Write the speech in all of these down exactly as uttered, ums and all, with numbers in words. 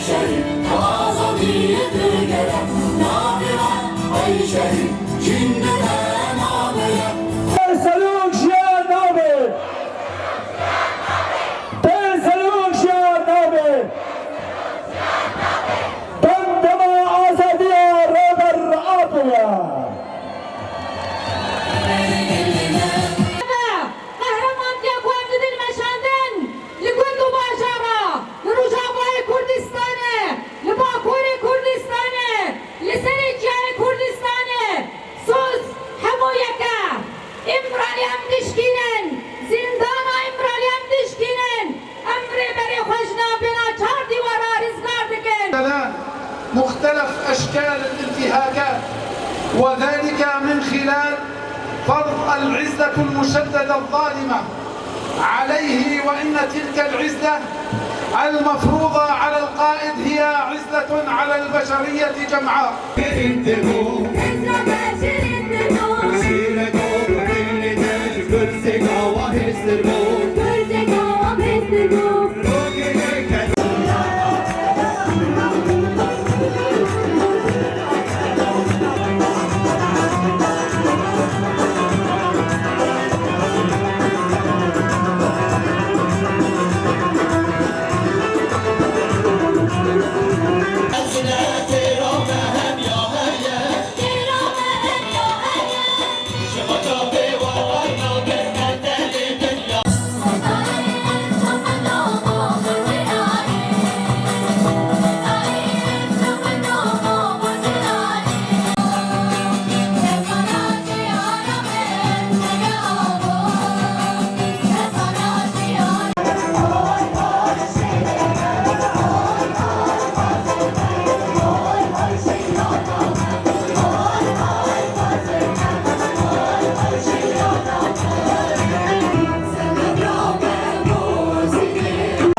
Şehîd, azadiyê tu gerek, navê me ey şehîd, jîn dide navê ye. Serok jiyan navê. Serok jiyan navê. Dem dema azadiya Rêber Apo ye. Qehremantiya ku em didin meşandin, li gund û bajara, li Rojavayê Kurdistanê, li Bakurê Kurdistanê, li serê çiyayê Kurdistanê, soz hemû yek e. Îmralî em dişkînin, zîndana Îmralî em dişkînin. Em rêberê xwe ji navbêna çar dîwara rizgar dikin. مختلف أشكال الانتهاكات، وذلك من خلال فرض العزلة المشددة الظالمة عليه، وإن تلك العزلة المفروضة على القائد هي عزلة على البشرية جمعاء.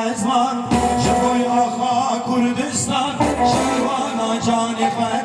Ezman, ji bo axa Kurdistan, şîwana canê xwe.